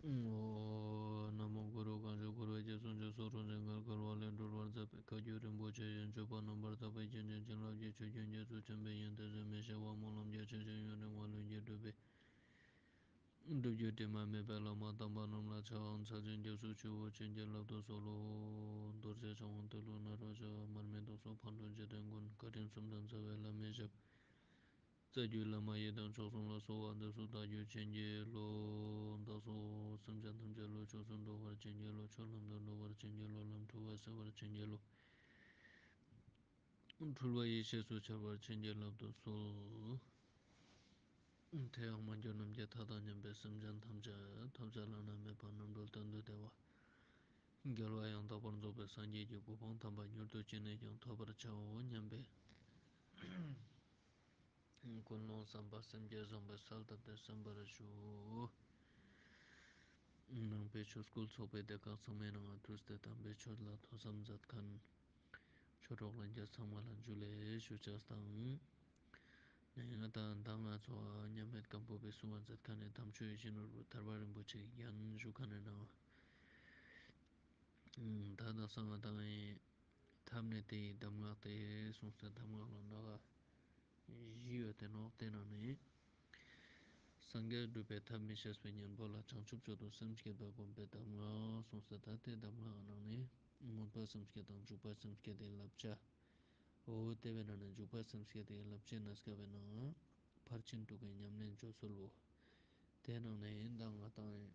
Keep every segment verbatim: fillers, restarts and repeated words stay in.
ཨོ། ན་མོ་གུ་རུ། གང་ཞིག་འཁོར་བའི་རྒྱ་མཚོ་འཇིགས་སུ་རུང་ཞིང་བརྒལ་དཀའ་བ་ལས་སྒྲོལ་བར་མཛད་པའི་བཀའ་བརྒྱུད་རིན་པོ་ཆེ་ཡི་སྤྱོད་པ་རྣམ་པར་དག་པའི་རྒྱན་ཅན་བྱིན་རླབས་ཀྱི་ཆུ་རྒྱུན་རྒྱ་མཚོ་ཆེན་པོའི་ཡོན་ཏན་ཟད་མི་ཤེས་པ་སྨོན་ལམ་རྒྱ་ཆེ་ཞིང་ཡུན་རིང་བ་ལྷུན་གྱིས་གྲུབ་པའི་སྒྲུབ་བརྒྱུད་དྲི་མ་མེད་པའི་བླ་མ་དམ་པ་རྣམས་ལ་ཕྱག་འཚལ་ཞིང་སྐྱབས་སུ་མཆིའོ། བྱིན་གྱིས་བརླབ་ཏུ་གསོལ་ལོ། རྡོ་རྗེ་འཆང་དབང་ཏེ་ལོ་ནཱ་རོ་ཞབས། མར་མི་དྭགས་སོགས་ཕག་གྲུ་འཇིག་རྟེན་མགོན། བཀའ་དྲིན་གསུམ་ལྡན་རྩ་བའི་བླ་མའི་ཞབས། རྩ་བརྒྱུད་བླ་མ་ཡི་དམ་མཆོག་གསུམ་ལ། གསོལ་བ་འདེབས་སོ་བདག་རྒྱུད་བྱིན་གྱིས་རློབས། བདག་སོགས་སེམས་ཅན་ཐམས་ཅད་བློ་ཆོས་སུ་འགྲོ་བར་བྱིན་གྱིས་རློབས། ཆོས་ལམ་དུ་འགྲོ་བར་བྱིན་གྱིས་རློབས། ལམ་འཁྲུལ་བ་སེལ་བར་བྱིན་གྱིས་རློབས། འཁྲུལ་བ་ཡེ་ཤེས་སུ་འཆར་བར་བྱིན་གྱིས་བརླབ་ཏུ་གསོལ། དེ་ཡང་མ་གྱུར་ནམ་མཁའི་མཐའ་དང་མཉམ་པའི་སེམས་ཅན་ཐམས་ཅད་ཐོབ་བྱ་བླ་ན་མེད་པ་རྣམ་གྲོལ་གཏན་དུ་བདེ་བ། རྒྱལ་བ་ཡང་དག་པར་རྫོགས་པའི་སངས་རྒྱས་ཀྱི་གོ་འཕང་དམ་པ་མྱུར་དུ་ཅི་ནས་ཀྱང་ཐོབ་པར་བྱའོ་སྙམ་པའི་ཀུན་སློང་བསམ་པ་སེམས་བསྐྱེད་བཟང་པོས་གསལ་བཏབ་སྟེ་གསན་པར་ཞུ། ནང་པའི་ཆོས་སྐུལ་ཚོགས་པའི་སྡེ་ཁག་ཚང་མའི་ནང་ང་ཐུགས་ཏེ་དམ་པའི་ཆོས་ལ་ཐོས་བསམ་མཛད་མཁན་ཆོས་གྲོགས་ལྷན་རྒྱས་ཚང་མ་ལ་འཇུ་ལེ་ཞུ་ཅེས་དང་། ནས་ང་དང་ད་ང་ཚོ་མཉམ་མེད་སྒམ་པོ་པའི་གསུང་བ་མཛད་མཁན་ནས་དམ་ཆོས་ཡིད་བཞིན་ནོར་བུ་ཐར་པ་རིན་པོ་ཆེའི་རྒྱན་ཞུ་མཁན་ནས་ནང་། ད་དག་ས་ང་དང་ཡིན། ཐབས་ནི་དེ་ཡི་གདམས་ངག་སྟེ་གསུངས་ཏེ། གདམས་ངག་ལ་ནང་བཞིན་ཡོད་དེ་ནོག་དེ་ནང་ནས། སངས་རྒྱས་སྒྲུབ་པའི་ཐབས་མི་ཤེས་པའི་གཉེན་པོ་ལ། བྱང་ཆུབ་མཆོག་ཏུ་སེམས་བསྐྱེད་པ་བསྒོམ་པའི་གདམས་ངག་གསུངས་ཏེ། ད་དེ་གདམས་ངག་ནང་ནས་མངོན་པ་སེམས་བསྐྱེད་དང་འཇུག་པ་སེམས་བསྐྱེད་དེ་བསླབ་བྱ། འོ་དེ་བས་ནང་ནས་འཇུག་པ་སེམས་བསྐྱེད་དེ་བསླབ་བྱའི་གནས་སྐབས་པའི་ནང་ཕར་ཕྱིན་དྲུག་གི་ཉམས་ལེན་བརྗོད་སྲོལ་བོ། དེ་ནང་ནས་ཡིན་ད་ང་དང་ཡིན།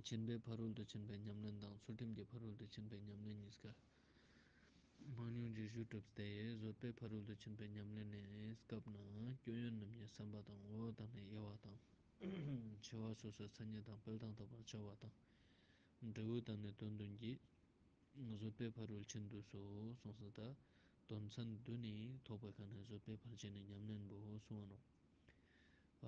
ཕྱིན་པའི་ཕ་རོལ་ཏུ་ཕྱིན་པའི་ཉམས་ལེན་དང་ཚུལ་ཁྲིམས་ཀྱི་ཕ་རོལ་ཏུ་ཕྱིན་པའི་ཉམས་ལེན་གཉིས་ཀ་མང་ཉུང་གི་ཞུ་གྲུབ་སྟེ། བཟོད་པའི་ཕ་རོལ་ཏུ་ཕྱིན་པའི་ཉམས་ལེན་ནི་སྐབས་ན་སྐྱོན་ཡོན་རྣམ་གཉིས་བསམ་པ་དང་། འོ་དང་ནི་དབྱེ་བ་དང་། འཆི་བ་སོ་སོའི་མཚན་ཉིད་དང་། སྤེལ་དང་དག་པར་བྱ་བ་དང་། འབྲས་བུ་དང་ནི་དོན་བདུན་གྱིས། བཟོད་པའི་ཕ་རོལ་ཕྱིན་བསྡུས་སོ་གསུངས་སོ། ད་དོན་ཚན་བདུན་ནི་ཐོག་པའི་ཁ་ནས་བཟོད་པའི་ཕར་ཕྱིན་ནི་ཉམས་ལེན་པོ་གསུང་བ་ནོ།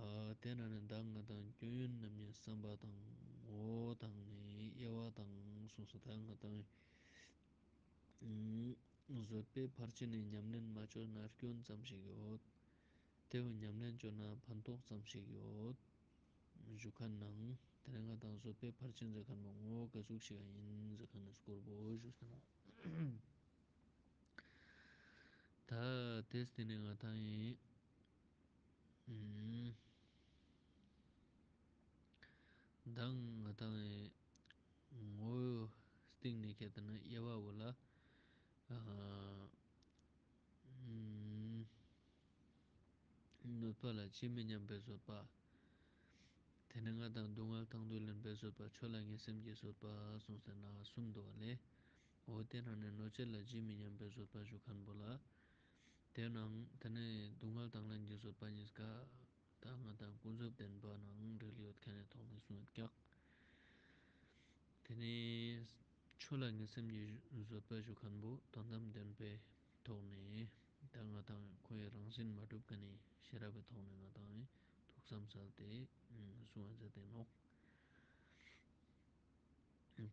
ཨ་དེ་ན་ནི་ད་ང་དང་སྐྱོན་ཡོན་རྣམ་གཉིས་བསམ་པ་དང་། འོ་དང་ནི་དབྱེ་བ་དང་གསུངས་སོ། ད་ང་དང་བཟོད་པའི་ཕར་ཕྱིན་ནི་ཉམས་ལེན་མ་བྱོས་ན་སྐྱོན་ཙམ་ཞིག་ཡོད། དེ་བས་ཉམས་ལེན་བྱོས་ན་ཕན་ཐོགས་ཙམ་ཞིག་ཡོད། ཞུ་མཁན་ནང་དེ་ནས་ང་དང་བཟོད་པའི་ཕར་ཕྱིན་ཟེར་མཁན་པོ་ངོ་ག་ཟུག་ཞིག་ཡིན་ཟེར་མཁན་ནི་སྐོར་པོ་ཞུ་ཟེར་ན། ད་དེ་སྟེང་ནས་ང་དང་ཡིན། ཨུམ། མདང་ང་དང་ངོ་བོའི་སྟེང་ནས་ཁྱེད་ལྟ་ན་དབྱེ་བ་བོ་ལ། ཨ། ཨུམ། གནོད་པ་ལ་ཇི་མི་སྙམ་པའི་བཟོད་པ། དེ་ནས་ང་དང་སྡུག་བསྔལ་དང་དུ་ལེན་པའི་བཟོད་པ། ཆོས་ལ་ངེས་སེམས་ཀྱི་བཟོད་པ་གསུངས་ཟེར་ན་གསུམ་འདུག་བ་ལས། འོ་དེ་ནང་ནས་གནོད་བྱེད་ལ་ཇི་མི་སྙམ་པའི་བཟོད་པ་ཞུ་མཁན་པོ་ལ། དེ་ནང་དེ་ནས་སྡུག་བསྔལ་དང་ལེན་གྱི་བཟོད་པ་གཉིས་ཀ་ད་ང་དང་ཀུན་རྫོབ་བདེན་པ་ནང་འབྲེལ་ཡོད་མཁན་ནི་ཐོག་ནས་གསུངས་ཡོད་ཀྱག་དེ་ནས་ཆོས་ལ་ངེས་སེམས་ཀྱི་བཟོད་པ་ཞུ་མཁན་པོ་དོན་དམ་བདེན་པའི་ཐོག་ནས་ད་ང་དང་ཁོའི་རང་བཞིན་མ་གྲུབ་མཁན་ནི་ཤེས་རབ་པའི་ཐོག་ནས་ང་དང་ཐུགས་བསམ་གསལ་ཏེ་གསུང་བ་མཛད་དེ་ནོག་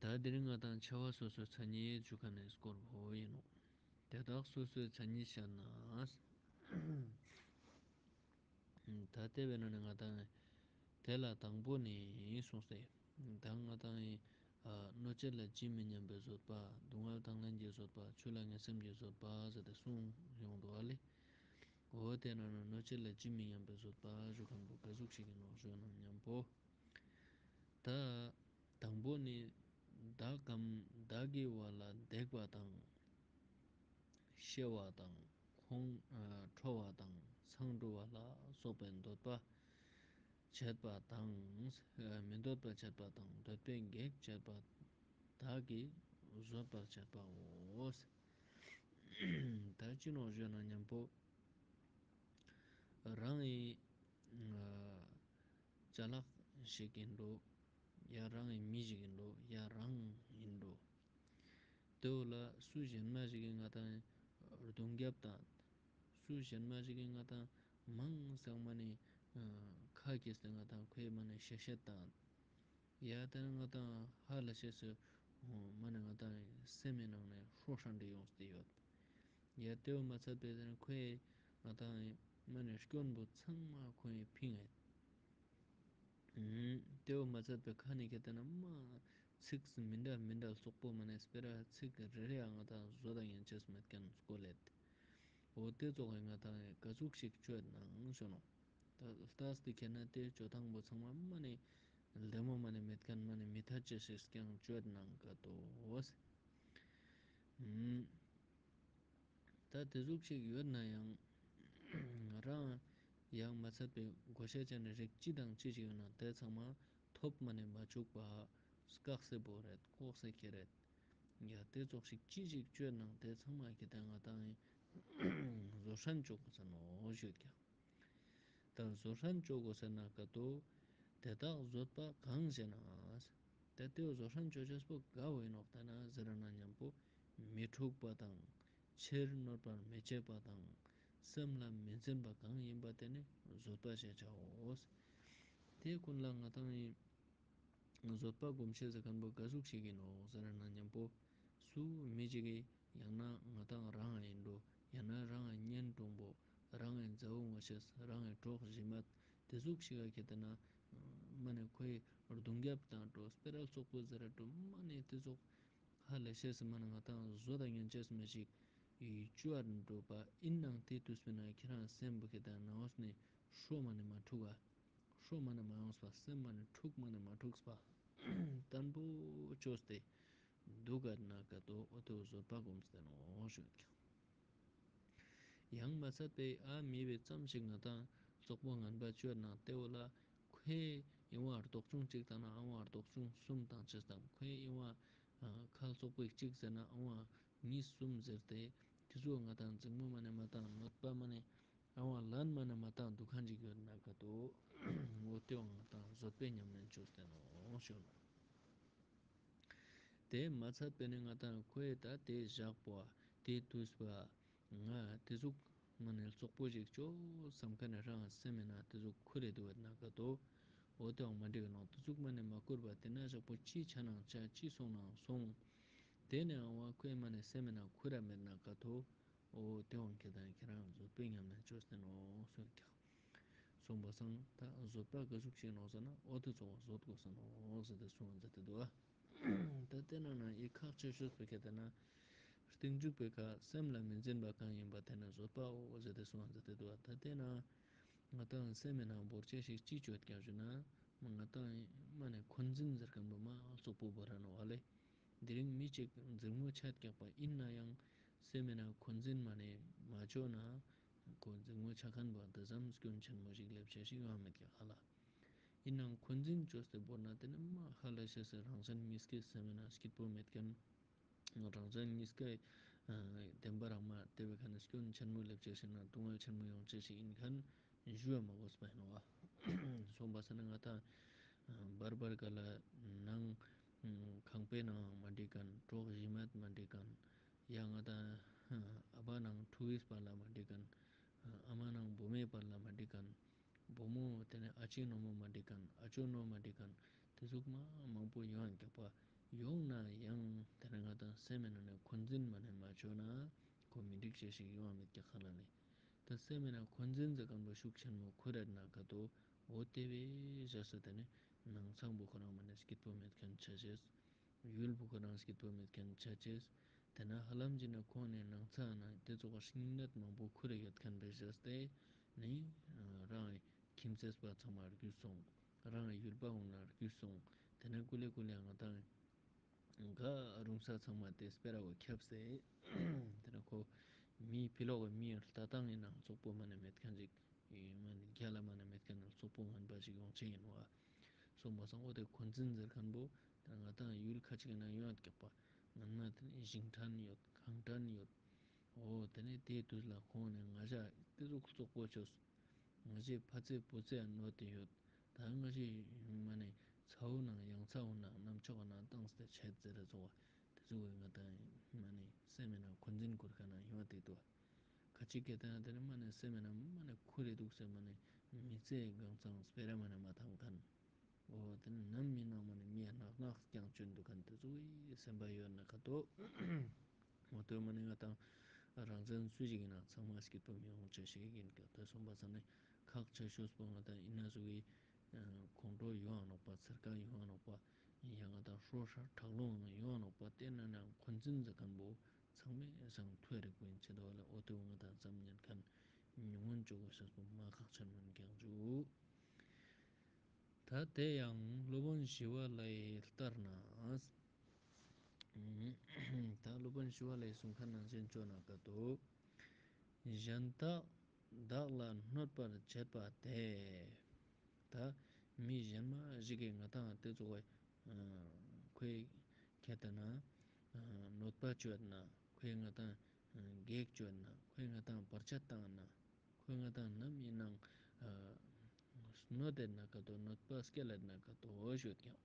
ད་དེ་རིང་ང་དང་འཆི་བ་སོ་སོའི་མཚན་ཉིད་ཞུ་མཁན་ནི་སྐོར་བོ་ཡིན་ནོ། དེ་དག་སོ་སོའི་མཚན་ཉིད་བཤད་ན། ད་དེ་བས་ན་ནི་ང་དང་དེ་ལ་དང་པོ་ནི་གསུངས་ཏེ། ད་ང་དང་ཨ་གནོད་བྱེད་ལ་ཇི་མི་སྙམ་པའི་བཟོད་པ། སྡུག་བསྔལ་དང་ལེན་གྱི་བཟོད་པ། ཆོས་ལ་ངེས་སེམས་ཀྱི་བཟོད་པ་ཟེར་ཏེ་གསུངས་ཡོང་འདུག་ཨ་ལེ། འོ་དེ་ན་ནི་གནོད་བྱེད་ལ་ཇི་མི་སྙམ་པའི་བཟོད་པ་ཞུ་མཁན་པོ་ག་ཟུག་ཞིག་ཡིན་ནོ་ཞུ་ན་སྙམ་པོ། ད་དང་པོ་ནི་བདག་གམ་བདག་གི་བ་ལ་བརྡེག་པ་དང་། གཤེ་བ་དང་། ཁོང་ཁྲོ་བ་དང་མཚང་འབྲུ་བ་ལ་སོགས་པའི་འདོད་པ་བྱེད་པ་དང་། མི་འདོད་པ་བྱེད་པ་དང་འདོད་པའི་གེགས་བྱེད་པ་དག་གིས་བཟོད་པར་བྱེད་པའོ། ད་ཅི་ནོ་ཞུ་ན་སྙམ་པོ། རང་ཡི་ཅ་ལག་ཞིག་ཡིན་འགྲོ། ཡ་རང་ཡི་མི་ཞིག་ཡིན་འགྲོ། ཡ་རང་ཡིན་འགྲོ། དེ་བོ་ལ་སུ་གཞན་མ་ཞིག་གིས་ང་དང་རྡུང་རྒྱབ་དང་། སུ་གཞན་མ་ཞིག་གིས་ང་དང་མང་སང་མ་ནི་ཁ་གྱེས་ཏེ་ང་དང་ཁོའི་མ་ནི་གཤེ་གཤེ་དང་། ཡ་དེ་ནི་ང་དང་ཧ་ལ་ཤེས་སུ་མ་ནི་ང་དང་སེམས་མའི་ནང་ནས་ཧྲོ་ཧྲ་འདྲ་ཡོང་སྟེ་ཡོད། ཡ་དེ་བོ་མ་ཚད་པའི་དེ་ནི་ཁོའི་ང་དང་མ་ནི་སྐྱོན་པོ་ཚང་མ་ཁོའི་ཕིང་ངེ། ཨུམ། དེའོ་མ་ཚད་པའི་ཁ་ནས་ཁེ་ཏེ་ན་མ་ཚིག་མི་འདྲ་མི་འདྲ་བཙོག་པོ་མ་ནས་སྤེ་ར་ཚིག་རེ་རེ་ཡང་ང་དང་བཟོ་དང་ཡན་ཆད་མེད་མཁན་སྐོར་ལེད། འོ་དེ་ཙོག་གི་ང་དང་ག་ཟུག་ཞིག་བཅོས་ནང་ཞོ་ནོ། ད་ལྟས་དེ་ཁེ་ན་དེ་བཅོ་ཐང་པོ་ཚང་མ་མ་ནས་ལྡེ་མོ་མ་ནས་མེད་མཁན་མ་ནས་མི་ཐ་ཅི་ཞིག་ཀྱང་བཅོས་ནང་ག་དོ། ཨུམ། ད་དེ་ཟུག་ཅིག་ཡོད་ན་ཡང་རང་ཡང་མ་ཚད་པའི་བགོ་བཤའ་བྱས་ནས་རིགས་ཅི་དང་ཅི་ཞིག་ཡོད་ན་དེ་ཚང་མ་ཐོབ་མ་ནས་མ་བཅུག་པ་སྐག་སེ་བོ་རེད་ལྐོག་སེ་ཁེ་རེད། ཡ་དེ་ཙོག་ཞིག་ཅི་ཞིག་བཅོས་ནང་དེ་ཚང་མ་ཁེ་ཏེ་ང་དང་བཟོ་ཧྲན་བཅོ་དགོས་ས་ནོ་ཞུས་ཀྱང་། ད་བཟོ་ཧྲན་བཅོ་དགོས་ཟེར་ན་ག་དོ། དེ་དག་བཟོད་པ་གང་ཞེ་ན། དེ་ལྟའི་བཟོ་ཧྲན་བཅོ་ཆས་པོ་དགའ་བོ་ཡིན་ནོག་ད་ན་ཟེར་ན་མཉམ་པོ་མི་འཁྲུགས་པ་དང་། ཕྱིར་གནོད་པར་མི་བྱེད་པ་དང་། སེམས་ལ་མི་འཛིན་པ་གང་ཡིན་པ་དེ་ནི་བཟོད་པ་ཞེས་བྱའོ། དེ་ཀུན་ལ་ང་དང་ཡིན། བཟོད་པ་སྒོམ་ཤེས་ཟེར་མཁན་པོ་ག་ཟུག་ཞིག་ཡིན་ནོ་ཟེར་ན་མཉམ་པོ། སུ་མི་ཅིག་གིས་ཡང་ན་ང་དང་རང་ཡིན་འགྲོ། ཡང་ན་རང་གཉེན་དྲུང་པོ། རང་གི་མཛའ་བོ་ངོ་ཤེས། རང་གི་གྲོགས་གཞི་མ། དེ་ཟུག་ཞིག་ག་ཁེ་ཏེ་ན། མ་ནས་ཁོའི་རྡུང་རྒྱབ་དང་འགྲོ་སྤེ་ར་ཙོག་པོ་ཟེར་ར་འགྲོ་མ་ནས་དེ་ཟུག་ཧ་ལས་ཤེས་སི་མ་ནས་ང་དང་བཟོ་དང་ངན་ཆེས་མ་ཞིག་ཡིད་སྐྱོ་བར་འགྲོ་པ་ཡིན་ནང་དེ་དུས་པའི་ན་ཁྱེད་རང་སེམས་པོ་ཁེ་ཏེ་ན་འོས་ནས་ཧྲོ་མ་ནས་མ་འཁྲུག་ག་ཧྲོ་མ་ནས་མ་ཡོངས་པ་སེམས་མ་ནས་འཁྲུག་མ་ནས་མ་འཁྲུགས་པ། བརྟན་པོ་བཅོས་ཏེ། འདུག་ག་ན་ག་དོ་འོ་དོ་བཟོད་པ་སྒོམ་སྟེ་ནོ་ཞུ། ཡང་མ་ཚད་པའི་ཨ་མི་བའི་ཙམ་ཞིག་ང་དང་བཙོག་པོ་ངན་པ་བཅོས་ན་དེ་འོ་ལ་ཁོའི་ཨེ་བ་རྡོག་ཆུང་གཅིག་དང་ན་ཨ་བ་རྡོག་ཆུང་གསུམ་དང་ཅི་དང་ཁོའི་ཨེ་བ་ཁ་བཙོག་པོ་གཅིག་ཟེར་ན་ཨ་བ་གཉིས་གསུམ་ཟེར་ཏེ་དེ་ཚོ་ང་དང་འཛིང་མོ་མ་ནས་མ་དང་གནོད་པ་མ་ནས་ཨ་བ་ལན་མ་ནས་མ་དང་འདུག་ཁན་ཅིག་ཡོད་ན་ག་དོ། འོ་དེ་བ་ང་དང་བཟོད་པའི་ཉམས་ལེན་བཅོས་ཏེ་ནོ་ཞུ་ནོ། དེ་མ་ཚད་པས་ནི་ང་དང་ཁོས་ད་དེ་བཞག་པོ་དེ་དུས་པ་ང་དེ་ཟུག་མ་ནས་བཙོག་པོ་ཞིག་ཅོ་བསམ་ཁ་ནས་རང་སེམས་མེད་ན་དེ་ཟུག་ཁུར་རེ་འདུག་བས་ན་ག་དོ། འོ་དེའང་མ་འགྲིག་ནོ་དེ་ཟུག་མ་ནས་མ་ཁུར་བ་དེ་ན་བཞག་པོ་ཅི་ཆ་ནང་ཆ་ཅི་སོང་ནང་སོང་། དེ་ནས་ཨང་བ་ཁོས་མ་ནས་སེམས་མེད་ན་ཁུར་ར་མེད་ན་ག་དོ། འོ་དེའང་ཁྱེད་དང་ཁྱེད་རང་བཟོད་པའི་ཉམས་ལེན་ཅོ་སྟེ་ནོ་སོང་ཀྱང་། སོང་པ་སང་ད་བཟོད་པ་ག་ཟུག་ཞིག་ནོག་ཟེར་ན་འོ་དེ་ཚོ་བ་བཟོད་དགོས་ས་ནོ་ཟེར་ཏེ་གསུངས་ཟེར་ཏེ་འདུག་ཨ། ད་དེ་ན་ན་ཡི་ཁག་ཆེ་ཤོས་པའི་ཁ་དེ་ན། རྟིང་འཇུག་པའི་ཁ་སེམས་ལ་མི་འཛིན་པ་གང་ཡིན་པ་དེ་ན་བཟོད་པའོ་ཟེར་ཏེ་གསུངས་ཟེར་ཏེ་འདུག་ཨ། ད་དེ་ན་ང་དང་སེམས་མེད་ན་འབོར་ཆེ་ཞིག་ཅི་བཅོས་ཀྱང་ཞུ་ན། ང་དང་མ་ནས་འཁོན་འཛིན་ཟེར་མཁན་པོ་མ་བཙོག་པོ་བོ་ར་ནོ་ཨ་ལེ། དེ་རིང་མི་གཅིག་འཛིང་མོ་ཆད་ཀྱག་པ་ཡིན་ན་ཡང་སེམས་མེད་ན་འཁོན་འཛིན་མ་ནས་མ་བཅོས་ན་ཁོ་འཛིང་མོ་ཆ་མཁན་པོ་དེ་ཙམ་སྐྱོན་ཆེན་མོ་ཞིག་སླེབས་ཆེ་ཞིག་ཡོང་མེད་ཀྱག་ཧ་ལ། ཡིན་ནའང་འཁོན་འཛིན་བཅོས་ཏེ་བོར་ན་དེ་ནི་མ་ཧ་ལ་ཤེས་སེ་རང་བཞིན་གཉིས་ཀའི་སེམས་མེད་ན་སྐྱིད་པོ་མེད་མཁན། རང་བཞིན་གཉིས་ཀའི་བདེན་པ་རང་མ་དེ་བས་ཁ་ནས་སྐྱོན་ཆེན་མོ་སླེབས་ཆེ་ཞིག་ན་སྡུག་བསྔལ་ཆེན་མོ་ཡོང་ཆེ་ཞིག་ཡིན་མཁན། ཞུ་བ་མ་དགོས་པ་ཡིན་ནོ། སོང་པ་ས་ན་ང་དང་བར་བར་ག་ལ་ནང་ཁང་པའི་ནང་མ་འགྲིག་མཁན་གྲོགས་གཞི་མ་མ་འགྲིག་མཁན་ཡང་ང་དང་ཨ་ཕ་ནང་ཕྲུ་གུའི་བར་ལ་མ་འགྲིག་མཁན་ཨ་མ་ནང་བུ་མོའི་བར་ལ་མ་འགྲིག་མཁན་བུ་མོ་དེ་ནས་ཨ་ཅེ་ནོ་མོ་མ་འགྲིག་མཁན་ཨ་ཅོ་ནོ་མ་འགྲིག་མཁན་དེ་ཟུག་མ་མང་པོ་ཡོང་ཡང་ཀྱག་པ་ཡོང་ན་ཡང་དེ་ནས་ང་དང་སེམས་ནང་ནས་འཁོན་འཛིན་མ་ནས་མ་བཅོས་ན་ཁོ་མི་འགྲིག་ཅེས་ཞིག་ཡོང་བ་མེད་ཀྱག་ཧ་ལ་ནས། ད་སེམས་མེད་ན་འཁོན་འཛིན་ཟེར་མཁན་པོ་ཤུགས་ཆེན་མོ་ཁུར་རེད་ན་ག་དོ། འོ་དེ་བས་བཞག་ས་དེ་ནི་ནང་ཚང་པོ་ཁོ་རང་མ་ནས་སྐྱིད་པོ་མེད་མཁན་ཆ་ཆེས། ཡུལ་པོ་ཁོ་རང་སྐྱིད་པོ་མེད་མཁན་ཆ་ཆེས། དེ་ན་ཧ་ལམ་གྱི་ན་ཁོང་ནས་ནང་ཚང་ན་དེ་ཚོ་ག་སྙིང་ནད་མང་པོ་ཁུར་རེ་ཡོད་མཁན་བས་བཞག་སྟེ་ནི་རང་ཁྱིམ་མཚེས་པ་ཚང་མ་རྒྱུས་སོང་། རང་ཡུལ་པ་འོང་ན་རྒྱུས་སོང་། དེ་ན་ཀུ་ལེ་ཀུ་ལེ་ང་དང་ག་རུང་ས་ཚང་མ་དེ་སྤེ་ར་བོ་ཁྱབ་སེ། དེ་ན་ཁོ་མིའི་ཕི་ལོག་གི་མིའི་ལྟ་སྟངས་ཡིན་ནའང་བཙོག་པོ་མ་ནས་མེད་མཁན་ཅིག་ཡིན་མ་ནི་རྒྱ་ལ་མ་ནས་མེད་མཁན་ནི་བཙོག་པོ་ངན་པ་ཞིག་ཡོང་ཆེ་ཡིན་བ། སོང་མ་སོང་འོ་དེ་འཁོན་འཛིན་ཟེར་མཁན་པོ་དེ་ན་ང་དང་ཡུལ་ཁ་ཅིག་ན་ཡོང་ཡོད་ཀྱག་པ། ངན་མ་དེ་ནི་ཞིང་ཁྲན་ཡོད་གངས་ཁྲན་ཡོད། འོ་དེ་ནས་དེའི་དུས་ལ་ཁོང་ནས་ང་ཞ་དེ་ཟུག་བཙོག་པོ་ཆོས། ང་ཞའི་ཕ་ཚེ་བུ་ཚེ་གནོད་དེ་ཡོད། ད་ང་ཞའི་མ་ནི་ཚ་བོ་ནང་ཡང་ཚ་བོ་ནང་རྣམ་ཅོག་ནང་བཏང་སྟེ་ཆད་ཟེར་རེ་ཚོ་བ། དེ་ཚོ་བའི་ང་དང་མ་ནི་སེམས་མེད་ན་འཁོན་འཛིན་སྐོར་ཁ་ན་ཡོང་བ་དེ་དུ་བ། ཁ་ཅིག་གིས་ད་དེ་ནི་མ་ནི་སེམས་མེད་ན་མ་ནི་ཁུ་རེ་འདུག་སེ་མ་ནི་མི་ཚེ་གང་ཚང་སྤེ་ར་མ་ནི་མ་ཐང་མཁན། འོ་དེ་ནི་ནམ་མི་ནང་མ་ནི་མི་ཡ་ནག་ནག་ཀྱང་བཅོན་འདུག་མཁན་དེ་ཚོ་བའི་སེམས་པ་ཡོད་ན་ཁ་ཏོ། མ་གཏོགས་མ་ནི་ང་དང་རང་བཙན་སུ་ཞིག་ཡིན་ན་ཚང་མ་སྐྱིད་པོ་མི་ཡོང་ཆ་ཞིག་ཡིན་ཀྱང་དེ་སོང་པ་ས་ནི་ཁག་ཆེ་ཤོས་པོ་ང་དང་ཡིན་ན་སུ་གི་ ཁོང་ཁྲོ་ཡོང་ནོག་པ། ཚེར་ཁ་ཡོང་ནོག་པ། ཡང་ང་དང་ཧྲོ་ཧྲ་དྲག་རླུང་ཡོང་ནོག་པ། དེ་ན་ན་འཁོན་འཛིན་ཟེར་མཁན་པོ་ཚང་མས་སང་ཐོས་རིག་པའི་ཆེད་དུ་ལ་ཨོ་ཏེ་ང་དང་ཙམ་ཉན་མཁན་ཉུང་ངུན་ཅོག་གི་ཤེས་པོ་མ་ཁག་ཆེན་མིན་ཀྱང་འཇུག་ད་དེ་ཡང་སློབ་དཔོན་ཞི་བ་ལྷས་ལྟར་ན། ད་སློབ་དཔོན་ཞི་བ་ལྷས་གསུང་མཁན་ནང་བཞིན་ཅོ་ན་ག་ཏོ། གཞན་དག་བདག་ལ་གནོད་པར་བྱེད་པ་དེ། ད་མི་གཞན་མ་ཞིག་གིས་ང་དང་དེ་ཚོ་བས་ཁོའི་ཁྱེད་ལྟ་ན་གནོད་པ་བྱོས་ན། ཁོས་ང་དང་གེགས་བྱོས་ན། ཁོས་ང་དང་བར་ཆད་བཏང་ན། ཁོས་ང་དང་ནམ་ཡིན་ནང་གནོད་དེ་ན་ག་ཏོ། གནོད་པ་སྐྱེལ་ལེ་ན་ག་ཏོ་ཞུས་ཀྱང་།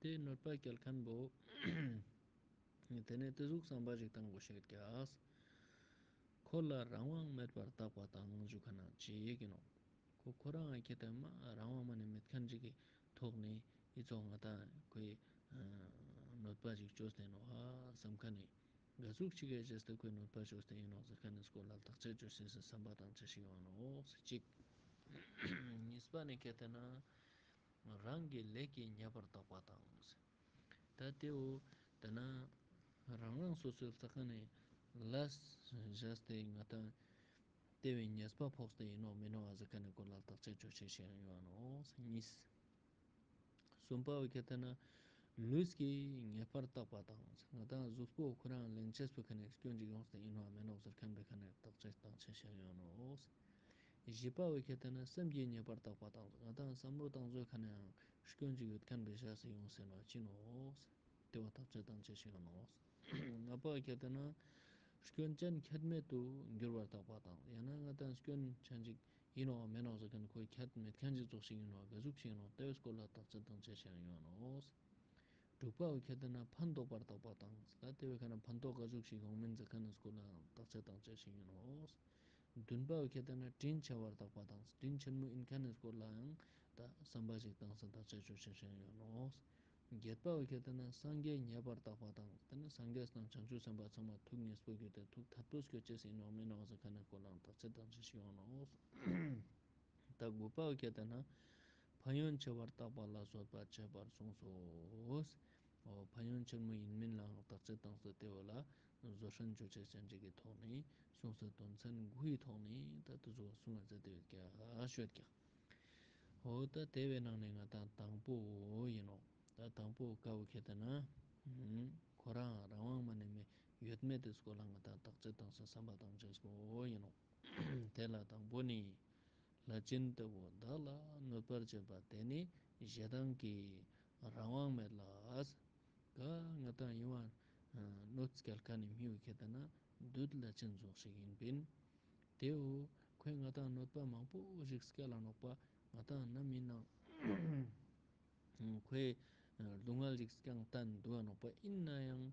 དེ་གནོད་པ་སྐྱེལ་མཁན་པོ་དེ་ནས་དེ་ཟུག་བསམ་པ་ཞིག་བཏང་དགོས་ཤེས་ཀྱག་ཁོ་ལ་རང་དབང་མེད་པར་བརྟག་པ་དང་ཞུ་མཁན་ཅིག་ཡིན་ནོ། ཁོ་ཁོ་རང་ཁྱེད་དེ་མ་རང་དབང་མ་ནས་མེད་མཁན་ཅིག་གི་ཐོག་ནས་ཨི་ཚོགས་ང་དང་ཁོའི་གནོད་པ་ཞིག་བཅོས་ཏེ་ནོ་ཧ་བསམ་མཁན་ནི། ག་ཟུག་ཅིག་གི་རྗེས་སུ་ཁོའི་གནོད་པ་བཅོས་ཏེ་ཡིན་ནོ་ཟེར་མཁན་ནི་སྐོར་ལ་བརྟག་དཔྱད་བཅོས་ཤེས་སུ་བསམ་པ་དང་བཅས་ཤིག་ཡོང་ནོ་ཟེར་གཅིག་གཉིས་པ་ནི་ཁྱེད་དེ་ན་རང་གི་ལས་ཀྱིས་ཉེས་པར་བརྟག་པ་དང་ཟེར། ད་དེའོ་ད་ན་རང་རང་སོ་སོའི་ལྟ་ཁ་ནས་ལས་བྱས་ཏེ་ང་དང་དེ་བས་ཉེས་པ་ཕོག་སྟེ་ཡིན་ནོ་མིན་ནོ་ཨ་ཟེར་མཁན་ནི་སྐོར་ལ་བརྟག་དཔྱད་བཅོས་ཤེས་ཤིག་ཡོང་ནོ་ཟེར་གཉིས། གསུམ་པ་བོ་ཁྱེད་ལྟ་ན་ལུས་ཀྱིས་ཉེས་པར་བརྟག་པ་དང་། ང་དང་གཟུགས་པོ་ཁོ་རང་ལེན་ཆེས་པོ་ཁ་ནས་སྐྱོན་ཅིག་ཡོང་སྟེ་ཡིན་ནོ་མིན་ནོ་ཟེར་མཁན་པའི་ཁ་ནས་བརྟག་དཔྱད་བཏང་ཆེས་ཤིག་ཡོང་ནོ། བཞི་པ་བོ་ཁྱེད་ལྟ་ན་སེམས་ཀྱིས་ཉེས་པར་བརྟག་པ་དང་། ང་དང་བསམ་བློ་བཏང་ཚོད་ཁ་ནས་ཡང་སྐྱོན་ཅིག་ཡོད་མཁན་པའི་ཤ་སེ་ཡོང་ཟེར་ནོ་ཅི་ནོ། དེ་བ་བརྟག་དཔྱད་བཏང་ཆེས་ཤིག་ཡོང་ནོ། ལྔ་པ་བོ་ཁྱེད་ལྟ་ན་སྐྱོན་ཅན་ཁྱད་མེད་དུ་འགྱུར་བར་བརྟག་པ་དང་། ཡང་ན་ང་དང་སྐྱོན་ཅན་ཅིག་ཡིན་ནོ་མེད་ནོ་ཟེར་མཁན་ཁོའི་ཁྱད་མེད་མཁན་ཅིག་ཙོགས་ཤིག་ཡིན་ནོ་ག་ཟུག་ཅིག་ཡིན་ནོ་དེ་བའི་སྐོར་ལ་བརྟག་དཔྱད་བཏང་ཆེས་ཤིག་ཡོང་ནོ། དྲུག་པ་བོ་ཁྱེད་ལྟ་ན་ཕན་འདོགས་པར་བརྟག་པ་དང་། ད་དེ་བའི་ཁ་ན་ཕན་ཐོགས་ག་ཟུག་ཅིག་ཡོང་མིན་ཟེར་མཁན་ནི་སྐོར་ལའང་བརྟག་དཔྱད་བཏང་ཆེས་ཤིག་ཡིན་ནོ། བདུན་པ་བོ་ཁྱེད་ལྟ་ན་དྲིན་ཆེ་བར་བརྟག་པ་དང་། དྲིན་ཆེན་མོ་ཡིན་མཁན་ནི་སྐོར་ལའང་ད་བསམ་པ་ཞིག་བཏང་ས་བརྟག་དཔྱད་བཅོས་ཤིག་ཡོང་ནོ། བརྒྱད་པ་བོ་ཁྱེད་ལྟ་ན་སངས་རྒྱས་མཉེས་པར་བརྟག་པ་དང་། དེ་ནི་སངས་རྒྱས་དང་བྱང་ཆུབ་སེམས་དཔའ་ཚང་མ་ཐུགས་མཉེས་པོ་གྱུར་ཏེ་ཐུགས་ཐད་པོ་སྐྱོ་ཅེས་ཡིན་ནོ་མིན་ནོ་ཟེར་མཁན་ནི་སྐོར་ལའང་བརྟག་དཔྱད་བཏང་ཆེས་ཤིག་ཡོང་ནོ། ད་དགུ་པ་བོ་ཁྱེད་ལྟ་ན་ཕན་ཡོན་ཆེ་བར་བརྟག་པ་ལ་བཟོད་པ་བྱེད་པར་གསུངས་སོ། འོ་ཕན་ཡོན་ཆེན་མོ་ཡིན་མིན་ལའང་བརྟག་དཔྱད་བཏང་ས་དེ་བོ་ལ་བཟོད་བསྲན་བཅོས་ཆེས་ཅན་ཅིག་གི་ཐོག་ནས་གསུངས་ས་དོན་ཚན་དགུ་ཡི་ཐོག་ནས་ད་དུ་བཟོ་གསུང་བ་མཛད་དེ་ཡོད་ཀྱག་ཤོད་ཀྱག་འོ་ད་དེ་བའི་ནང་ནས་ང་དང་དང་པོ་ཡིན་ནོ། ད་དང་པོ་ཀ་བོ་ཁྱེད་ལྟ་ན། ཁོ་རང་རང་དབང་མ་ནས་མེད་ཡོད་མེད་དེ་སྐོར་ལ་ང་དང་བརྟག་དཔྱད་བཏང་ས་བསམ་པ་དང་བཅས་པོ་ཡིན་ནོ། དེ་ལ་དང་པོ་ནི། ལྷས་བྱིན་ལྟ་བུ་བདག་ལ་གནོད་པར་བྱེད་པ་དེ་ནི་ཞེ་སྡང་གིས་རང་དབང་མེད་ལ། ག་ང་དང་ཡིན་བ་གནོད་སྐྱེལ་མཁན་ནི་མི་བོ་ཁྱེད་ལྟ་ན་བདུད་ལྷས་བྱིན་ཙོགས་ཤིག་ཡིན་པིན། དེའོ་ཁོས་ང་དང་གནོད་པ་མང་པོ་ཞིག་སྐྱེལ་ལ་ནོག་པ། ང་དང་ནམ་ཡིན་ནང་ཁོའི་སྡུག་བསྔལ་ཞིག་བསྐྱངས་བསྟན་འདུག་བ་ནོག་པ། ཡིན་ན་ཡང་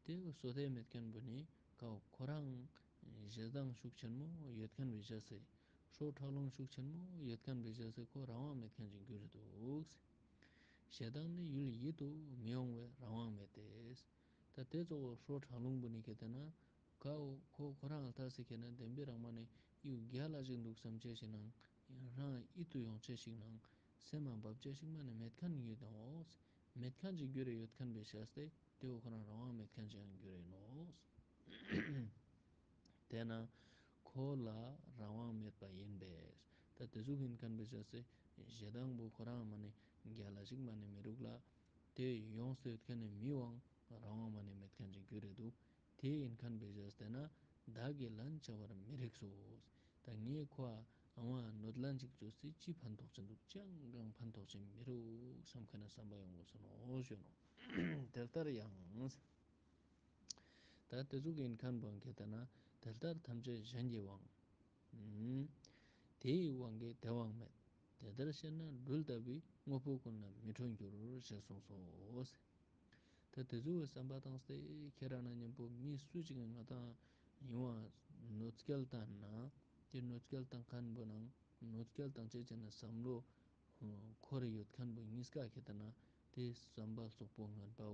དེའོ་བསོད་བདེ་མེད་མཁན་པོ་ནི་ཀའོ་ཁོ་རང་ཞེ་སྡང་ཤུགས་ཆེན་མོ་ཡོད་མཁན་བའི་བྱས་སེ། ཧྲོ་ཁྲག་རླུང་ཤུགས་ཆེན་མོ་ཡོད་མཁན་བའི་བྱས་སེ་ཁོ་རང་དབང་མེད་མཁན་ཅིག་གྱུར་འདུག་ཞེ་སྡང་ནི་ཡུལ་ཡིད་དུ་མི་འོང་བས་རང་དབང་མེད་དེ། ད་དེ་ཚོ་ཧྲོ་ཁྲག་རླུང་པོ་ནི་ཁྱེད་ལྟ་ན། ཀའོ་ཁོ་ཁོ་རང་ལ་ཐག་སེ་ཁྱེད་ན་བདེན་པའི་རང་མ་ནི་ཡུལ་རྒྱལ་ལ་ཞིག་འདུག་བསམ་ཆེས་ཤིག་ནང་། རང་ཡིད་དུ་ཡོང་ཆེས་ཤིག་ནང་། སེམས་མ་འབབ་ཆེས་ཤིག་མ་ནི་མེད་མཁན་ཡོད་དང་འོ། མེད་མཁན་ཅིག་གྱུར་རེ་ཡོད་མཁན་བའི་བྱས་སེ་དེའོ་ཁོ་རང་རང་དབང་མེད་མཁན་ཅིག་ཡང་གྱུར་རེ་ནོ། དེས་ན་ཁོ་ལ་རང་དབང་མེད་པ་ཡིན་པས། ད་དེ་ཟུག་ཡིན་མཁན་པའི་བྱས་སེ་ཞེ་སྡང་པོ་ཁོ་རང་མ་ནི་རྒྱལ་ལ་ཞིག་མ་ནི་མི་རུག་ལ། དེ་ཡོངས་སུ་ཡོད་མཁན་ནི་མི་དབང་རང་དབང་མ་ནི་མེད་མཁན་ཅིག་གྱུར་རེ་འདུག་དེ་ཡིན་མཁན་པའི་བྱས་སེ་ན་བདག་གིས་ལན་བྱ་བར་མི་རིགས་སོ། ད་ངས་ཁོ་ཨ་བ་གནོད་ལན་ཅིག་བཅོས་སེ་ཅི་ཕན་ཐོགས་ཅི་འདུག་ཅང་གང་ཕན་ཐོགས་ཅི་མི་རུག་བསམ་མཁན་ན་བསམ་པ་ཡོང་དགོས་སོ་ནོ་ཞུ་ནོ། དེ་ལྟར་ཡང་། ད་དེ་ཟུག་ཡིན་མཁན་པོ་ཁྱེད་ལྟ་ན་དེ་ལྟར་ཐམས་ཅད་གཞན་གྱི་དབང་། དེ་ཡི་དབང་གིས་དེ་དབང་མེད། དེ་ལྟར་ཤེས་ན་སྦྲུལ་ལྟ་བུའི་དངོས་པོ་ཀུན་ལ་མི་ཁྲོ་འགྱུར་ཞེས་གསུངས་སོ། ད་དེ་ཚོའི་བསམ་པ་བཏང་སྟེ་ཁྱེད་རང་ན་མཉམ་པོ་མི་སུ་གཅིག་གིས་ང་དང་ཡིན་བ་གནོད་སྐྱེལ་བཏང་ན། དེ་གནོད་སྐྱེལ་བཏང་མཁན་པོ་ནང་གནོད་སྐྱེལ་བཏང་བྱེད་ཅེ་ན་བསམ་བློ་འཁོར་ཡོད་མཁན་པོ་གཉིས་ཀ་ཁྱེད་ལྟ་ན་དེ་བསམ་པ་རྩོག་པོ་ངན་པའོ་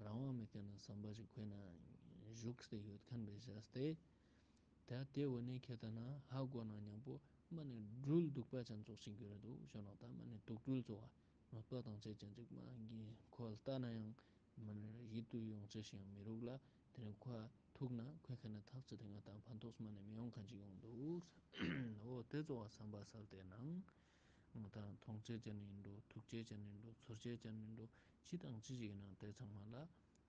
རང་དབང་མེད་མཁན་ན་བསམ་པ་ཞིག་ཁོས་ན་བཞུགས་ཏེ་ཡོད་མཁན་པའི་བྱས་ཏེ། ད་དེ་འོ་ནས་ཁྱེད་ལྟ་ན་ཧ་གོ་ན་མཉམ་པོ་ མ་ནི་སྦྲུལ་གདུག་པ་ཅན་ཙོགས་ཤིག་གྱུར་འདུག་ཞུ་ན། ད་མ་ནི་དུག་སྦྲུལ་ཙོགས་གནོད་པ་དང་བཅས་ཅན་ཅིག་མ་གི་ཁོ་ལ་ལྟ་ན་ཡང་མ་ནི་ཡིད་དུ་ཡོང་ཅེས་ཤིག་ཡང་མི་རུག་ལ། དེ་ནི་ཁོ་ཐུག་ན་ཁོའི་ཁ་ནས་ཐག་ཆོད་དེ་ང་དང་ཕན་ཐོགས་མ་ནི་མི་ཡོང་མཁན་ཅིག་ཡོང་འདུག་འོ་དེ་ཙོགས་བསམ་པ་སལ་ཏེ་ནང་ང་དང་མཐོང་ཅེས་ཅན་ཡིན་འགྲོ། ཐུག་ཅེས་ཅན་ཡིན་འགྲོ། ཚོར་ཅེས་ཅན་ཡིན་འགྲོ། ཅི་དང་ཅི་ཞིག་ཡིན་ནའང་དེ་ཚང་མ་ལ་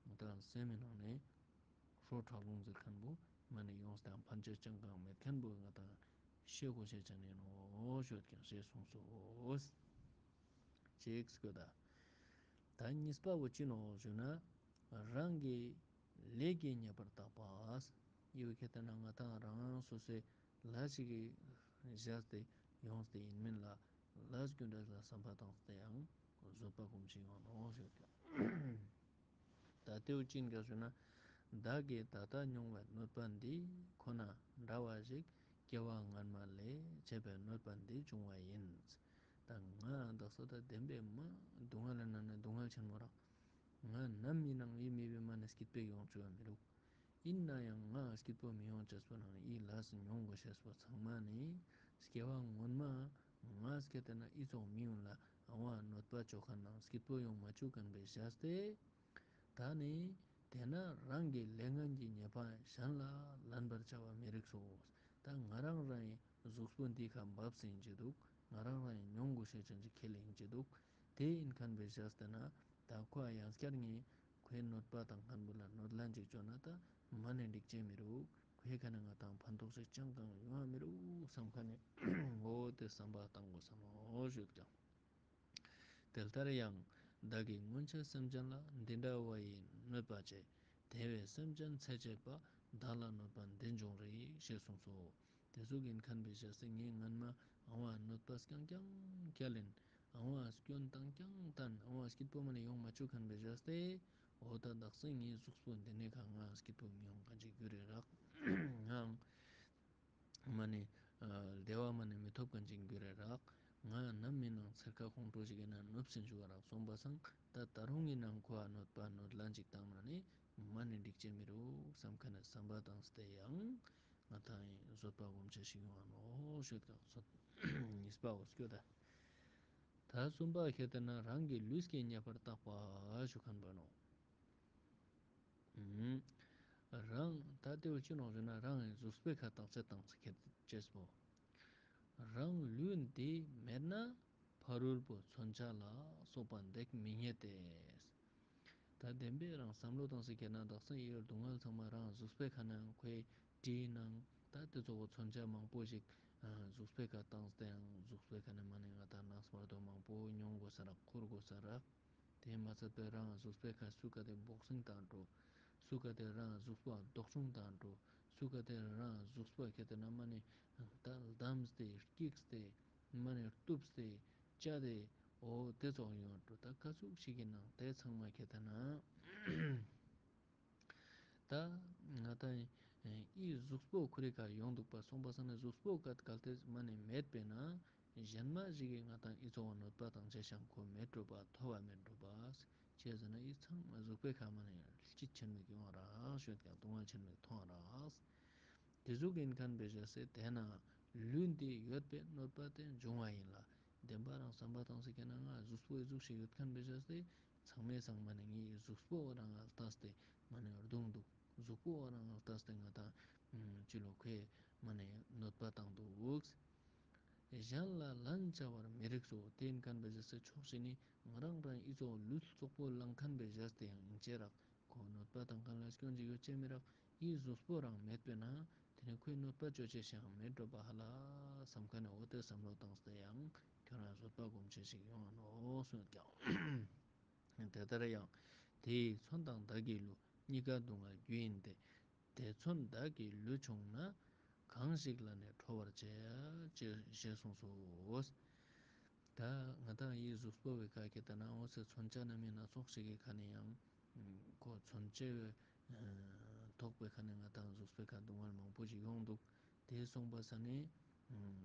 ང་དང་སེམས་མི་ནང་ནས་ཧྲོ་ཁྲག་རླུང་ཟེར་མཁན་པོ་མ་ནི་ཡོངས་དང་ཕན་ཆད་ཅང་གང་མེད་མཁན་པོ་ང་དང་ཤེས་དགོས་ཤེས་ཅན་ཡིན་ནོ་ཞུས་ཀྱང་ཞེས་གསུངས་སོ། ཅེས་སྐྱོ་ད། ད་གཉིས་པ་བོ་ཅི་ནོ་ཞུ་ན། རང་གི་ལས་ཀྱིས་ཉེས་པར་བརྟག་པ། ཡོད་ཁེ་ཏེ་ན་ང་དང་རང་སོ་སོའི་ལས་ཤིག་གིས་བཞག་སྟེ་ཡོངས་ཏེ་ཡིན་མིན་ལ་ལས་རྒྱུ་འབྲས་ལ་བསམ་པ་བཏང་སྟེ་ཡང་བཟོད་པ་སྒོམ་བྱེད་ཡོང་ནོ་ཞུ་ཀྱང་། ད་ལྟའི་ཅི་ཡིན་ག་ཞུ་ན། བདག་གིས་ད་ལྟ་མྱོང་བའི་གནོད་པ་འདི་ཁོ་ན་འདྲ་བ་ཞིག་སྐྱེ་བ་སྔོན་མ་ལས་བྱས་པའི་གནོད་པ་འདི་བྱུང་བ་ཡིན། ད་ང་དག་ས་ད་བདེན་པའི་མ་སྡུག་བསྔལ་ནང་ནས་སྡུག་བསྔལ་ཆེན་མོ་རག་ང་ནམ་ཡིན་ནའང་ཡིད་མི་བདེ་མ་ནས་སྐྱིད་པོ་ཡོང་བཅུག་ཡ་མི་རུག་ཡིན་ན་ཡང་ང་སྐྱིད་པོ་མི་ཡོང་ཅེས་པོ་ནང་ཡིད་ལས་མྱོང་དགོས་ཤེས་པོ་ཚང་མ་ནི་སྐྱེ་བ་སྔོན་མ་ང་སྐྱེ་དེ་ན་ཨི་ཙོག་མི་ཡོང་ལ་ཨ་བ་གནོད་པ་བཅོ་མཁན་ནང་སྐྱིད་པོ་ཡོང་མ་བཅུག་མཁན་པའི་བྱས་ཏེ། ད་ནི་དེས་ན་རང་གི་ལས་ངན་གྱི་ཉེས་པ་གཞན་ལ་ལན་པར་བྱ་བ་མི་རིགས་སོ། ད་ང་རང་རང་ཡི་གཟུགས་པོ་འདི་ཁ་འབབ་སེ་ཡིན་གྱི་འདུག་ང་རང་རང་ཡི་མྱོང་དགོས་ཤེས་ཅན་གྱི་ཁས་ལེན་གྱི་འདུག་དེ་ཡིན་མཁན་པའི་བྱས་ཏེ་ན་ད་ཁོ་ཡང་བསྐྱར་ངས་ཁོའི་གནོད་པ་དང་མཁན་པོ་ལ་གནོད་ལན་ཅིག་བཅོ་ན་ད་མ་ནས་འགྲིག་ཅེས་མི་རུག་ཁོའི་ཁ་ནས་ང་དང་ཕན་ཐོགས་ཤིག་ཅང་གང་ཡོང་བ་མི་རུག་བསམ་མཁན་ནི་འོ་དེ་བསམ་པ་བཏང་དགོས་བསམ་ཨོ་ཞུས་ཀྱང་། དེ་ལྟར་ཡང་བདག་གིས་སྔོན་ཆད་སེམས་ཅན་ལ་འདི་འདྲ་བ་ཡི་གནོད་པ་བྱས། དེ་བས་སེམས་ཅན་ཚེ་གཅིག་པ་བདག་ལ་གནོད་པ་འདི་འབྱུང་རིགས་ཞེས་གསུངས་སོ། དེ་ཟུག་ཡིན་མཁན་པའི་ཞེས་སེ་ངས་སྔན་མ་ཨང་བ་གནོད་པ་རྐྱང་རྐྱང་བསྐྱལ་ཡིན། ཨང་བ་སྐྱོན་དང་རྐྱང་བསྟན་ཨང་བ་སྐྱིད་པོ་མ་ནས་ཡོང་མ་བཅུག་མཁན་པའི་ཞེས་ཏེ། འོ་ད་དག་སེ་ངའི་གཟུགས་པོ་འདི་ནས་ཁ་ང་སྐྱིད་པོ་མི་ཡོང་མཁན་ཅིག་རྒྱུ་རེད་རག་ངའང་མ་ནི། བདེ་བ་མ་ནི་མི་ཐོབ་མཁན་ཅིག་རྒྱུ་རེད་རག་ང་ནམ་མིན་ནང་ཚེར་ཁ་ཁོང་ཁྲོ་ཞིག་ཡིན་ན་ནུབ་སེ་འཇུ་བ་རག་སོང་པ་སང་ད་ད་རུང་ཡིན་ནང་ཁོ་ཨ་གནོད་པ་གནོད་ལན་ཅིག་བཏང་ན་ནི་མ་ནི་འགྲིག་ཅེས་མི་རུག་བསམ་མཁན་ནི་བསམ་པ་བཏང་སྟེ་ཡང་ང་ད་ཡིན་བཟོད་པ་སྒོམ་ཆེ་ཞིག་ཡོང་ཨ་ནོ་ཞུས་ཀྱང་གསུངས། གཉིས་པའོ་སྐྱོ་ད། ད་གསུམ་པ་ཁྱེད་ལྟར་ན་རང་གི་ལུས་ཀྱིས་ཉེས་པར་བརྟག་པ་ཞུ་མཁན་པ་ནོ། རང་ད་ལྟེ་བ་ཅི་ནོག་ཞུ་ན་རང་གཟུགས་པོའི་ཁ་བརྟག་དཔྱད་བཏང་ཚེ་ཁྱེད་ཅེས་པོ། རང་ལུས་འདི་མེད་ན་ཕ་རོལ་པོ་མཚོན་ཆ་ལ་སོགས་པ་འདེགས་མི་རྙེད་དེ། ད་བདེན་པའི་རང་བསམ་བློ་བཏང་ཚེ་ཁྱེད་ན་དག་སང་ཡོད་སྡུག་བསྔལ་ཚང་མ་རང་གཟུགས་པོའི་ཁ་ནང་ཁོའི་དྲིའི་ནང་ད་དེ་ཚོ་གོ་མཚོན་ཆ་མང་པོ་ཞིག་གཟུགས་པོའི་ཁ་བཏང་སྟེ་ཡང་གཟུགས་པོའི་ཁ་ནས་མ་ནས་ང་ད་ནགས་སྨར་དོ་མང་པོ་མྱོང་དགོས་ས་ར་འཁུར་དགོས་ས་ར། དེ་མ་ཚད་པའི་རང་གཟུགས་པོའི་ཁ་སུ་ག་དེ་བོག་སིང་བཏང་འགྲོ། སུ་ག་དེ་རང་གཟུགས་པོ་ལྡོག་ཆུང་བཏང་འགྲོ། སུ་ག་དེ་རང་གཟུགས་པོ་ཁྱེད་དེ་ན་མ་ནི་ད་བསྡམས་ཏེ་སྐྱིགས་ཏེ་མ་ནི་གཏུབས་ཏེ་བཅད་དེ་འོ་དེ་ཚོགས་ཡོང་འགྲོ། ད་ག་ཚུགས་ཤིག་གི་ནང་དེ་ཚང་མ་ཁྱེད་དེ་ན། ད་ང་ད་ཨི་གཟུགས་པོ་ཁོ་རེ་ག་ཡོང་འདུག་པ་སོང་པ་སང་ནས་གཟུགས་པོ་ག་གལ་ཏེ་མ་ནས་མེད་པས་ན། གཞན་མ་ཞིག་གིས་ང་དང་ཨི་ཚོ་བ་གནོད་པ་དང་བཅས་ཤིང་ཁོ་མེད་འགྲོ་པ་ཐོབ་པ་མེད་འགྲོ་པ། ཅེས་ཟེར་ན་ཨི་ཚང་མ་གཟུགས་པོའི་ཁ་མ་ནས་སྐྱིད་ཆེན་མོ་གི་ཡོང་རག་ཤོད་ཀྱང་སྡུག་བསྔལ་ཆེན་མོ་གི་མཐོང་རག་དེ་ཟུག་ཡིན་མཁན་པའི་བྱས་སེ་དེས་ན་ལུས་འདི་ཡོད་པའི་གནོད་པ་དེ་འབྱུང་བ་ཡིན་ལ། བདེན་པ་རང་བསམ་པ་བཏང་སེ་ཁྱེད་ན་ང་གཟུགས་པོ་ཨི་ཟུག་ཞིག་ཡོད་མཁན་པའི་བྱས་སེ་ཚང་མས་ཚང་མ་ནས་ངའི་གཟུགས་པོ་རང་ལ་ལྟ་སྟེ་མ་ནས་རྡུང་འདུག་གཟུགས་པོ་རང་ལ་ལྟ་སྟེ་ང་དང་ཅི་ལོ་ཁོས་མ་ནས་གནོད་པ་བཏང་འདུག་གཞན་ལ་ལན་བྱ་བར་མི་རིགས་སོ། དེ་ཡིན་མཁན་པའི་བྱས་སེ་ཕྱོགས་ཞིག་ནི་ང་རང་རང་ཨི་ཚོ་ལུས་བཙོག་པོ་ལངས་མཁན་པའི་བྱས་སེ་ཡང་ཡིན་ཅེ་རག་ཁོ་གནོད་པ་དང་གང་ལ་སྐྱོན་གྱི་ཡོད་ཅེས་མི་རག་ཡིད་གཟུགས་པོ་རང་མེད་པས་ན་དེ་ནི་ཁོའི་གནོད་པ་བཅོ་ཅེས་ཤིག་ཡང་མེད་འགྲོ་པ་ཧ་ལ་བསམ་མཁན་ནི་འོ་དེ་བསམ་བློ་བཏང་སྟེ་ཡང་ཁྱོད་རང་བཟོད་པ་སྒོམ་ཆེ་ཞིག་ཡོང་ཨ་ནོ་གསུངས་ཀྱང་། དེ་ལྟར་ཡང་དེ་ཡི་མཚོན་དང་བདག་གི་ལུས་གཉིས་ཀ་སྡུག་བསྔལ་རྒྱུ་ཡིན་ཏེ། དེ་མཚོན་བདག་གི་ལུས་བྱུང་ན་གང་ཞིག་ལ་ནི་ཁྲོ་བར་བྱེད་ཅེས་ཞེས་གསུངས་སོ། ད་ང་དང་ཡིད་གཟུགས་པོ་བའི་ཁ་ཁྱེད་ལྟ་ན་འོ་ཚེ་མཚོན་ཆ་རྣམ་སྨིན་སྣ་ཚོགས་ཤིག་གི་ཁ་ནས་ཡང་ཁོ་མཚོན་ཆའི་ཐོག་པའི་ཁ་ནས་ང་དང་གཟུགས་པོའི་ཁ་སྡུག་བསྔལ་མང་པོ་ཞིག་ཡོང་འདུག་དེ་སོང་པ་ས་ནས་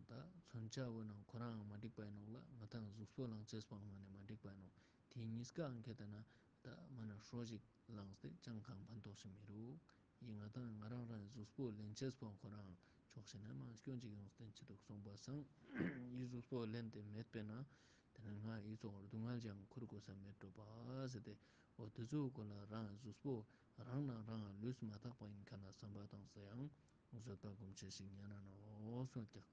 ད་མཚོན་ཆ་བོ་ནང་ཁོ་རང་མ་འགྲིག་པ་ཡིན་ནོག་ལ་ང་དང་གཟུགས་པོ་ལངས་ཚེས་པའང་མ་ནས་མ་འགྲིག་པ་ཡིན་ནོག་དེ་གཉིས་ཀའང་ཁྱེད་ལྟ་ན་ད་མ་ནས་ཧྲོ་ཞིག་ལངས་ཏེ་ཅང་གང་ཕན་ཐོགས་ཤིག་མི་རུག་ཡིན་ང་དང་ང་རང་རང་གཟུགས་པོ་ལེན་ཆེས་པོ་ཁོ་རང་ ཆོག་ཤེ་ན་མ་སྐྱོན་ཅིག་ཡོང་བསྟན་ཅི་འདུག་གསུངས་པ་སང་། ཡི་གཟུགས་པོ་ལེན་ཏེ་མེད་པས་ན། དེ་ནི་ང་ཡི་ཚོགས་སྡུག་བསྔལ་ཀྱང་ཁུར་དགོས་ས་མེད་འགྲོ་པ་ཟེར་ཏེ། འོ་དེ་ཚོའི་སྐོར་ལ་རང་གཟུགས་པོ་རང་ན་རང་ལུས་མ་ཐག་པ་ཡིན་ཁ་ན་བསམ་པ་དང་ཟེར་ཡང་། བཟོད་པ་སྒོམ་ཆེན་ཞིག་ཉན་ན་ནོ་གསུངས་ཀྱང་།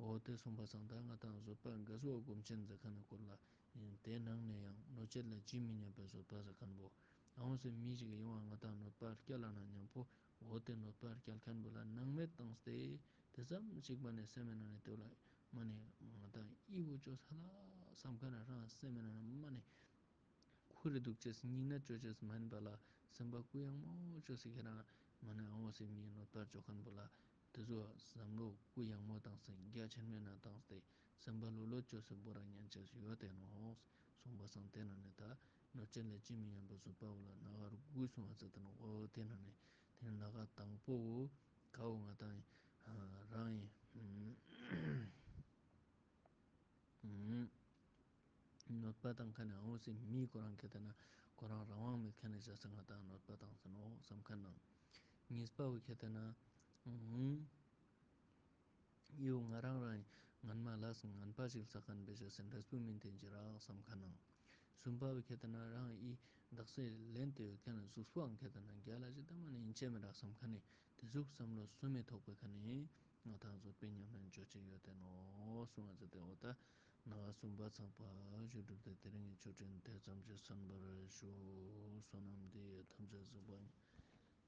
འོ་དེ་གསུངས་པ་སང་ད་ང་དང་བཟོད་པ་འགའ་བཟོད་སྒོམ་ཆེན་ཟེར་ཁན་སྐོར་ལ་ཡིན། དེ་ནང་ནས་ཡང་གནོད་བྱེད་ལ་ཇི་མི་སྙམ་པའི་བཟོད་པ་ཟེར་ཁན་པོ། འོང་སེ་མི་ཞིག་ཡོང་བ་ང་དང་གནོད་པ་བསྐྱལ་ལ་ན་མཉམ་པོ། འོ་དེ་གནོད་པ་བསྐྱལ་ཁན་པོ་ལ་སྣང་མེད་བཏང་སྟེ། དེ་ཙམ་ཞིག་མ་ནས་སེམས་ནང་ནས་དེ་ལ་མ་ནས་ང་དང་ཨི་བོ་ཅོ་ས་ལ་བསམ་ཁན་རང་སེམས་ནང་ནས་མ་ནས། ཁུ་རེ་འདུག་ཅེས་སྙིང་ན་ཅོ་ཅེས་མ་ཡིན་པ་ལ་སེམས་པ་གུ་ཡངས་མོ་ཅོ་སེ་ཁྱེད་རང་མ་ནས་ཨང་བ་སེ་མིའི་གནོད་པར་ཅོ་ཁན་པོ་ལ་དེ་ཚོ་བསམ་བློ་གུ་ཡངས་མོ་བཏང་སེ་རྒྱ་ཆེན་མོ་ན་བཏང་སྟེ་སེམས་པ་ལྷོད་ལྷོད་ཅོ་སེ་བོ་ར་ཉན་ཅེས་ཡོད་དེ་ནོ། གསུངས་པ་སང་དེ་ན་ནས་ད་གནོད་བྱེད་ལ་ཇི་མི་སྙམ་པའི་བཟོད་པ་བོ་ལ་ན་གར་གུ་གསུངས་པ་ཚེ་དེ་ནོ། འོ་དེ་ན་ནས་དེ་ན་ག་དང་པོ་བོ་གའོ་ང་དང་རང་ཡིན། གནོད་པ་བཏང་ཁན་ནི་འོང་སེ་མི་ཁོ་རང་ཁེ་ཏེ་ན་ཁོ་རང་རང་དབང་མེད་ཁན་ནི་བྱ་སེ་ང་དང་གནོད་པ་བཏང་སེ་ནོ་བསམ་ཁན་ནང་། གཉིས་པ་བོ་ཁེ་ཏེ་ན་ཡོ་ང་རང་རང་ངན་མ་ལས་ངན་པ་ཞིག་བསགས་ཁན་བེ་ཤ་སེ་འབྲས་བུ་མིན་དེ་འཇི་རག་བསམ་ཁན་ནང་། གསུམ་པ་བོ་ཁེ་ཏེ་ན་རང་ཨི་དག་སེ་ལེན་ཏེ་ཡོད་ཁན་ནི་གཟུགས་པོའང་ཁེ་ཏེ་ན་རྒྱ་ལ་ཞིག་ད་མ་ནི་ཡིན་ཆེ་མི་རག་བསམ་ཁན་ནི་དེ་གཟུགས་བསམ་བློ་སུ་མི་ཐོག་པའི་ཁན་ནི། ང་དང་བཟོད་པའི་ཉམས་ལེན་ཅོ་ཅེས་ཡོད་དེ་ནོ་གསུངས་པ་ཟེར་ཏེ། འོ་ད་ནག་གསུམ་པ་ཚགས་པ་བཞི་གྲུབ་སྟེ་དེ་རིང་གི་ཆོས་འབྲེལ་དེ་ཙམ་གྱིས་གསན་པར་ཞུ། བསོད་ནམས་འདི་ཡིས་ཐམས་ཅད་གཟིགས་པ་ཉིད།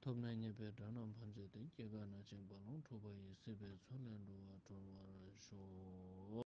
ཐོབ་ནས་ཉེས་པའི་དགྲ་རྣམས་ཕམ་བྱས་ཏེ། སྐྱེ་རྒ་ན་འཆིའི་རྦ་ཀློང་འཁྲུགས་པ་ཡི། སྲིད་པའི་མཚོ་ལས་འགྲོ་བ་སྒྲོལ་བར་ཤོག།